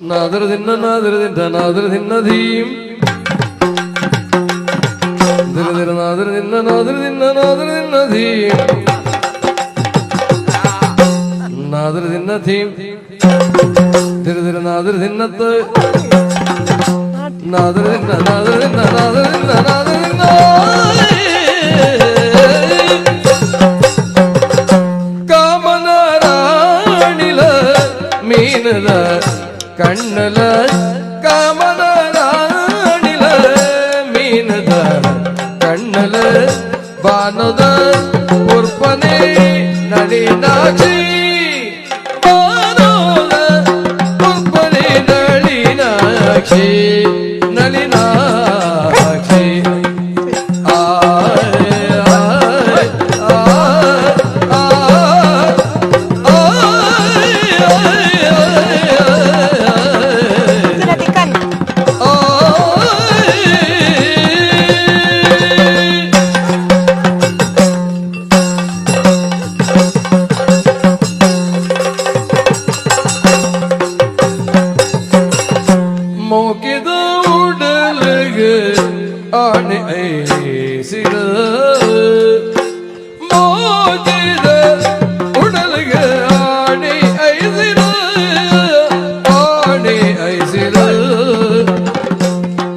ನಾದರ ದಿನ್ನ ನಾದರ ದಿನ್ನ ನಾದರ ದಿನ್ನ ಧೀಂ ದಿರ ದಿರ ನಾದರ ದಿನ್ನ ನಾದರ ದಿನ್ನ ನಾದರ ದಿನ್ನ ಧೀಂ ನಾದರ ದಿನ್ನ ಧೀಂ ದಿರ ದಿರ ನಾದರ ದಿನ್ನತ್ತ ನಾದರ ದಿನ್ನ ನಾದರ ದಿನ್ನ ನಾದರ ದಿನ್ನ ನಾದರ ದಿನ್ನ ಕಾಮನ ರಾಣಿಲ ಮೀನದ ಕಣ್ಣಲ ಕಾಮನ ರಾಣಿಲ ಮೀನದ ಕಣ್ಣಲ ಬಾನದ ಉರ್ಪನೆ ನಳಿನಾಕ್ಷಿ ಬಾನೋದ ಉರ್ಪನೆ ನಳಿನಾಕ್ಷಿ ನಳಿನಾಕ್ಷಿ ಆಯ್ ಆಯ್ ಆಯ್ ಆಯ್ ತಿನ್ನ ತಿಕ್ಕನ್. ಮೋಕಿದ ಉಡಲಗ ಆಣೆ ಐಸಿದ ಮೋಕಿದ ಉಡಲಗ ಆಣೆ ಐಸಿದ ಆಣೆ ಐಸಿದ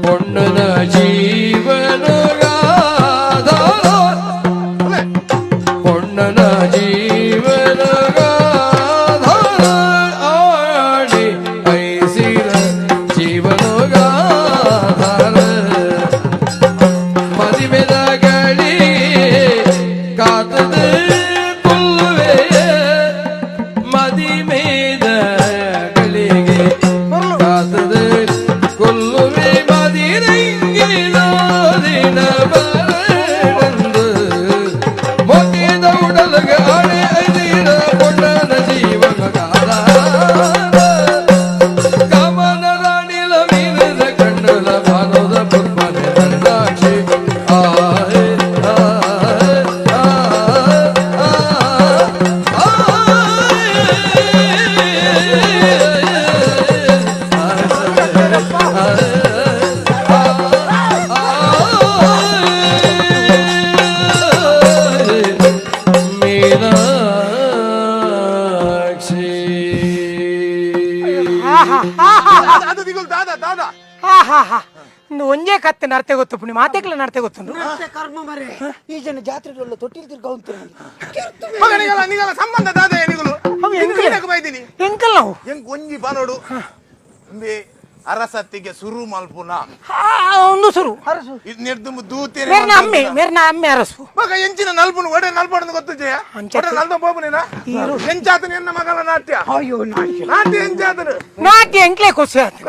ಪೊಣ್ಣನ ಜೀವನಗಾಧಾರ ಪೊಣ್ಣನ ಜೀವನಗಾಧಾರ ಆಣೆ ಐಸಿರ ಜೀವನಗಾಧಾರ ಮದಿಮೆದ ಗಳಿ ಕಾತದ ಕುಲ್ಲುವೆ ಮದಿಮೇದ ಗಳಿಗೆ ಕಾತದ ಕೊಲ್ಲುವೆ ಮದಿರಂಗಿದ ದಿನ ಬರಡಂದು ಮೋತಿದ ಉಡಲಗ ಆಣೆ ಐದಿರ ಪೊಣ್ಣನ ಜೀವನಗಾಧಾರ ಕಾಮನ ರಾಣಿಲ ಮೀನದ ಕಣ್ಣುಲ ಭಾನೋದ ಪುಷ್ಪನೆ ನನ್ನಾಕ್ಷಿ ಆಯ್ ಆಯ್ ಆಯ್ ಮೀನಾಕ್ಷಿ. ಅದು ದಿಗುಲ್ ದಾದಾ ದಾದಾ. ಆಹಾಹಾ. ಇಂದು ಒಂಜೇ ಕತ್ತೆ ನರ್ತೆ ಗೊತ್ತು ಪುಣಿ ಮಾತೆಕ್ಲ ನರ್ತೆ ಗೊತ್ತುಂಡು. ಕರ್ಮ ಮರೆ, ಈ ಜನ ಜಾತ್ರೆ ತೊಟ್ಟಿಲ್ ತಿರ್ಗ ಮಗ ನಿಗಲ ನಿಗಲ ಸಂಬಂಧ ದಾದ ನಿಗಲು. ಅವು ಎಂಕಲೆ. ಬೈದಿನಿ. ಎಂಕಲ್ ನಾವು. ಎಂಕ್ ಒಂಜಿ ಬನೋಡು ಉಂಬೆ ಅರಸತ್ತಿಗೆ ಸುರು ಮಲ್ಪುನ. ಆ, ಒಂದು ಸುರು. ಅರಸು. ಇದು ನಿರ್ದು ದೂತೇನೆ. ಮೇರ್ನ ಅಮ್ಮೆ, ಮೇರ್ನ ಅಮ್ಮೆ ಅರಸು. ಮಗ ಎಂಚಿನ ನಲ್ಪುನು ಒಡೆ ನಲ್ಪಣದು ಗೊತ್ತು ಜಯ. ಅಂಚೆ. ಒಡೆ ನಲ್ದ ಬೋಪುನೇನ ಎಂಚಾತನ ಎನ್ನ ಮಗಲ ನಾಟ್ಯ. ಅಯ್ಯೋ, ನಾಟ್ಯ. ನಾಟ್ಯ ಎಂಚಾತನು. ನಾಟ್ಯ ಎಂಕ್ಲೆ ಖುಷಿ ಆಯ್ತು.